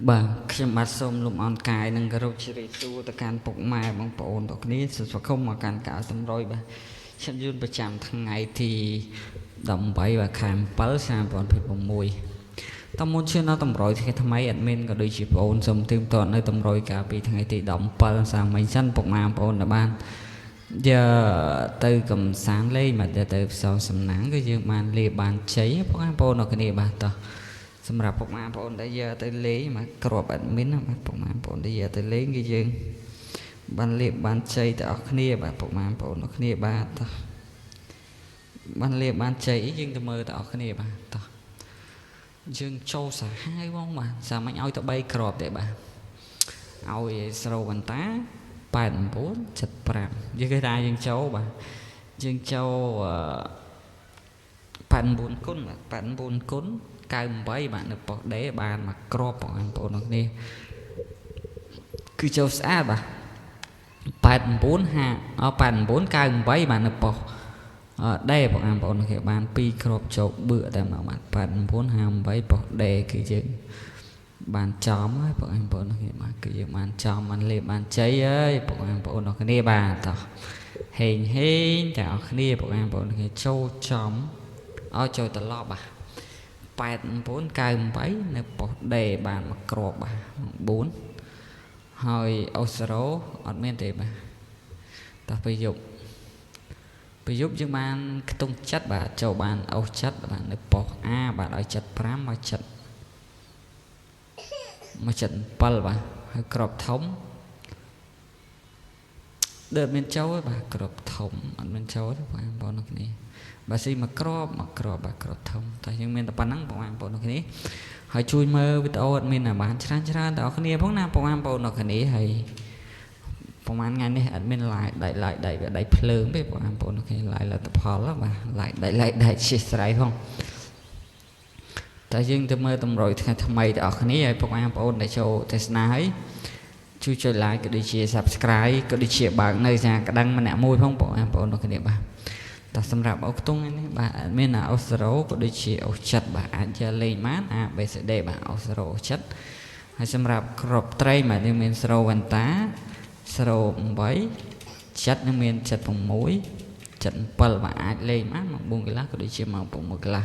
បាទខ្ញុំបាទសូមលំអរកាយនិងគោរពជម្រាបសួរទៅកាន់ពុកម៉ែបងប្អូនទាំងគ្នាសូមស្វាគមន៍មកកាន់ការតម្រុយបាទខ្ញុំយូនប្រចាំថ្ងៃទី18បាទខែ7ឆ្នាំ2026តមុនឈានដល់តម្រុយថ្ងៃថ្មី admin ក៏ដូចជាបងអូនសូមទៀមទាត់នៅតម្រុយកាលពីថ្ងៃទី17សាមិញសិនពុកម៉ែបងប្អូនដែលបានយកទៅកំសាន្តលេងបាទយកទៅផ្សងសំណាងគឺយើងបានលាបានជ័យពុកម៉ែបងប្អូនទាំងគ្នាបាទតោះសម្រាប់ពុកម៉ែបងប្អូនដែលយកទៅលេងបាទក្រប admin ណាបាទពុកម៉ែបងប្អូនដែលយកទៅលេងគឺយើងបានលាបបានជ័យទាំងអស់គ្នាបាទពុកម៉ែបងប្អូនទាំងគ្នាបាទតោះបានលាបបានជ័យអីយើងទៅមើលទាំងអស់គ្នាបាទតោះយើងចូលសាហាវហ្មងបាទសាមញ្ញឲ្យទៅ3ក្របទេបាទឲ្យស្រូវបន្តា89 75យើងគេថាយើងចូលបាទយើងចូលអឺ89គុណបាទ89គុណ98បាទនៅប៉ុស្តិ៍ដេបានមកក្របបងប្អូនទាំងគ្នាគឺចូលស្អាតបាទ89 5 89 98បាទនៅប៉ុស្តិ៍ដេបងប្អូនគេបាន2គ្រាប់ចូលបឿតែម្ដងបាទ89 58ប៉ុស្តិ៍ដេគឺយើងបានចំហើយបងប្អូនគ្នាបាទគឺយើងបានចំបានលេបបានជ័យហើយបងប្អូនគ្នាបាទតោះហេងហេងទាំងអស់គ្នាបងប្អូនគ្នាចូលចំឲ្យចូលត្រឡប់បាទ89 98នៅប៉ុស្តិ៍ដេបានមកគ្រាប់បាទ4ហើយអូសេរ៉ូអត់មានទេបាទតោះពេលយប់ពេលយប់យើងបានខ្ទង់ចិត្តបាទចូលបានអូសចិត្តបាទនៅប៉ុស្តិ៍ A បាទឲ្យ75មកចិត្តមក77បាទហើយក្របធំដើមមានចូលទេបាទក្របធំអត់មានចូលទេបងប្អូនគ្នាបាទស៊ីមកក្របមកក្របបាទក្របធំតែយើងមានតែប៉ុណ្្នឹងបងប្អូនគ្នាហើយជួយមើលវីដេអូអត់មានតែបានច្រើនច្រើនដល់គ្នាផងណាបងប្អូនគ្នាហើយប្រហែលថ្ងៃនេះអត់មាន live ដៃ live ដៃវាដៃភ្លើងទេបងប្អូនគ្នា live លទ្ធផលបាទ live ដៃ live ដៃជាស្រ័យផងតែយើងទៅមើលតម្រុយថ្ងៃថ្មីទាំងអស់គ្នាហើយពុកម៉ែបងប្អូនដែលចូលទេសនាហើយជួយចុច like ក៏ដូចជា Subscribe ក៏ដូចជាបើកនៅសារក្តឹងម្នាក់មួយផងបងប្អូនទាំងគ្នាបាទតែសម្រាប់អូខ្ទង់នេះបាទមានអូសេរ៉ូក៏ដូចជាអូចិត្តបាទអាចយកលេងបាន A B C D បាទអូសេរ៉ូអូចិត្តហើយសម្រាប់ក្របត្រីបាទនេះមានសេរ៉ូវ៉ាន់តាសេរ៉ូ8ចិត្តនឹងមាន76 77បាទអាចលេងបានម៉ោង4កន្លះក៏ដូចជាម៉ោង6កន្លះ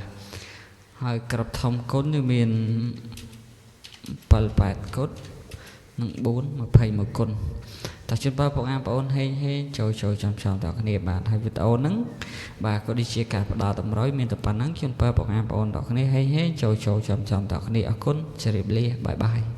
ហើយក្របធំគុណគឺមាន7 8គុណនិង4 21គុណតោះជូនពរបងប្អូនហេងហេងចូលចូលចំចំដល់គ្នាបាទហើយវីដេអូហ្នឹងបាទក៏ដូចជាការផ្ដល់តម្រុយមានតែប៉ុណ្្នឹងជូនពរបងប្អូនដល់គ្នាហេងហេងចូលចូលចំចំដល់គ្នាអរគុណជម្រាបលាបាយបាយ។